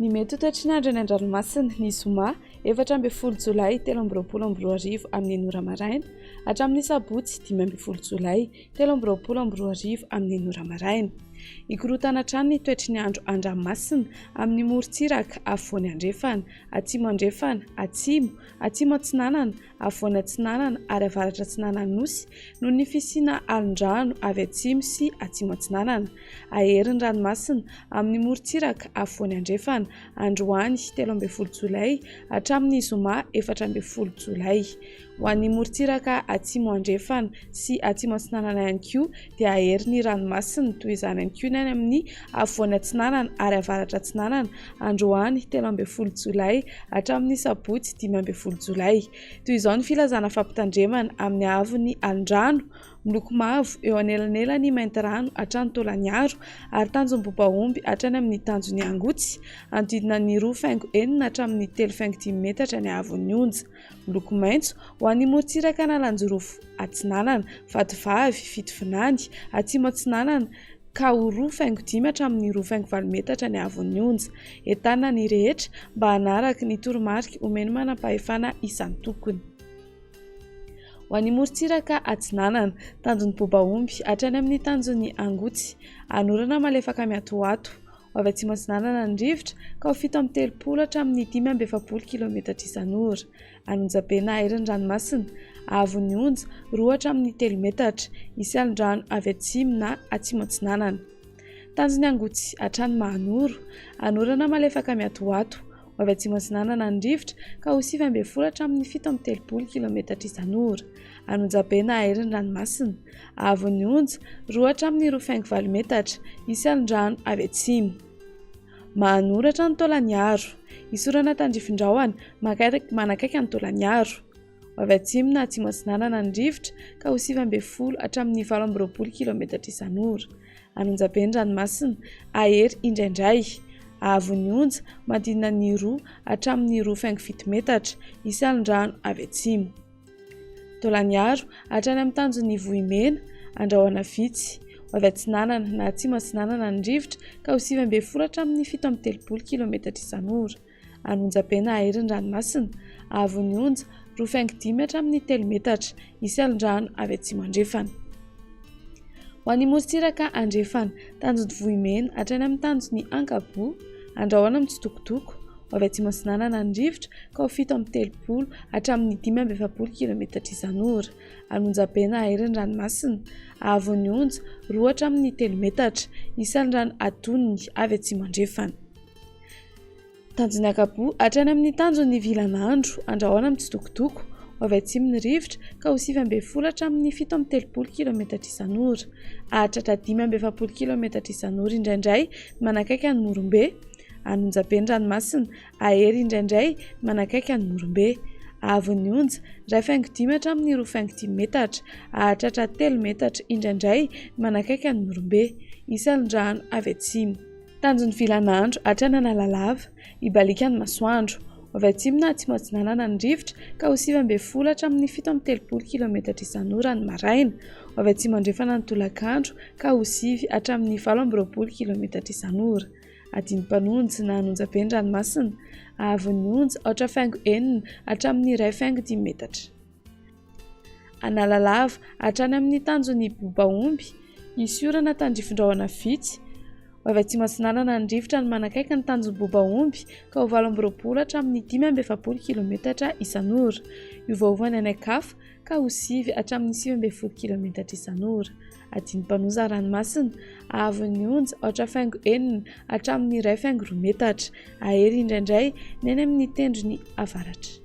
Ny mety ho toetry ny andro eny an-dranomasina, ny zoma 14 jolay 2023 amin'ny enina ora maraina hatramin'ny sabotsy 15 jolay 2023 amin'ny enina ora maraina. Hikorontana hatrany ny toetry ny andro an-dranomasina amin'ny morontsiraka afovoany andrefana, atsimo andrefana, atsimo, atsimo atsinanana, afovoany atsinanana ary avaratra atsinanan'ny Nosy noho ny fisiana alon-drano avy atsimo sy atsimo atsinanana. Hahery ny ranomasina amin'ny morontsiraka afovoany andrefana androany 13 jolay hatramin'ny zoma 14 jolay. Ho an'ny morontsiraka atsimo andrefana sy atsimo atsinanana ihany koa dia hahery ny ranomasina, toy izany ihany koa ny any amin'ny afovoany atsinanana ary avaratra atsinanana androany 13 jolay hatramin'ny sabotsy 15 jolay. Toy izao ny filazana fampitandremana amin'ny haavon'ny alon-drano, miloko mavo eo anelanelan'i Maintirano hatrany Taolagnaro ary tanjon'i Bobaomby hatrany amin'ny tanjon'i Angotsy, hanodidina ny roa faingo enina hatramin'ny telo faingo dimy metatra ny haavon'ny onja. Miloko maitso ho an'ny morontsiraka Analanjirofo Atsinanana, Vatovavy, Fitovinany, Atsimo Atsinanana, ka ho roa faingo dimy hatramin'ny roa faingo valo metatra ny haavon'ny onja. Entanina ny rehetra mba hanaraka ny toromarika omen'ny manampahefana isan-tokony. Ho an'ny morontsiraka atsinanana, tanjon'ny Bobaomby hatrany amin'ny tanjon'ny Angotsy, hanorana malefaka miatoato. Ho avy atsimo atsinanana ny rivotra ka ho 37 hatramin'ny 45 kilometatra isan'ora. An'Onjabe na Airin'ny ranomasina, haavon'ny onja, roa hatramin'ny telo metatra. Hisy alon-drano avy atsimo na atsimo atsinanana. Tanjon'ny Angotsy hatrany Mahanoro, hanorana malefaka miatoato. Ho avy atsimo atsinanana ny rivotra ka ho 19 hatramin'ny 37 kilometatra isan'ora. An'Onjabe na Airin'ny ranomasina, haavon'ny onja, roa hatramin'ny roa faingo valo metatra. Hisy alon-drano avy atsimo. Mahanoratra ny Taolagnaro. Isorana tandrifin-drahona, manakaiky an'i Taolagnaro. Ho avy atsimo na atsimo atsinanana ny rivotra ka ho 19 hatramin'ny 28 kilometatra isan'ora. An'Onjabe ny ranomasina, hahery indraindray. Haavon'ny onja, manodidina ny roa hatramin'ny roa faingo fito metatra. Hisy alon-drano avy atsimo. Taolagnaro, hatrany amin'ny tanjon'ny Vohimena, andrahona vitsy. Ho avy atsinanana na atsimo atsinanana ny rivotra ka ho 19 hatramin'ny 37 kilometatra isan'ora. An'Onjabe na Airy ny ranomasina, haavon'ny onja, roa faingo dimy hatramin'ny telo metatra. Hisy alon-drano avy atsimo andrefana. Ho an'ny morontsiraka andrefana, tanjon'ny Vohimena hatrany amin'ny tanjon'ny Ankaboa, andrahona mitsitokotoko. Ho avy atsimo atsinanana ny rivotra ka ho 37 hatramin'ny 45 kilometatra isan'ora. An'Onjabe na Airy ny ranomasina, haavon'ny onja, roa hatramin'ny telo metatra. Hisy alon-drano atonony avy atsimo andrefana. Tanjon'ny Ankaboa hatrany amin'ny tanjon'ny Vilanandro, andrahona mitsitokotoko. Ho avy atsimo ny rivotra ka ho 19 hatramin'ny 37 kilometatra isan'ora. Hahatratra 45 kilometatra isan'ora indraindray ny manakaiky an'i Morombe. An'Onjabe ny ranomasina, hahery indraindray ny manakaiky an'i Morombe. Haavon'ny onja, iray faingo dimy hatramin'ny roa faingo dimy metatra. Hahatratra telo metatra indraindray ny manakaiky an'i Morombe. Hisy alon-drano avy atsimo. Tanjon'ny Vilanandro hatrany Analalava, hibaliaka ny masoandro. Ho avy atsimo na atsimo atsinanana ny rivotra ka ho 19 hatramin'ny 37 kilometatra isan'ora ny maraina. Ho avy atsimo andrefana ny tolakandro ka ho 9 hatramin'ny 28 kilometatra isan'ora. Adin'ny-Mpanonjy na Anonjabe ny ranomasina. Haavon'ny onja, aotra faingo enina hatramin'ny iray faingo dimy metatra. Analalava, hatrany amin'ny tanjon'ny Bobaomby, hisy orana tandrifin-drahona vitsy. Ho avy atsimo atsinanana ny rivotra no manakaiky ny tanjon'ny Bobaomby ka ho 28 hatramin'ny 45 kilometatra isan'ora. Hiovaova ny any an-kafa ka ho 9 hatramin'ny 19 kilometatra isan'ora. Adin'ny-Mpanoza ranomasina, haavon'ny onja, aotra faingo enina hatramin'ny iray faingo roa metatra. Hahery indraindray ny any amin'ny tendrony avaratra.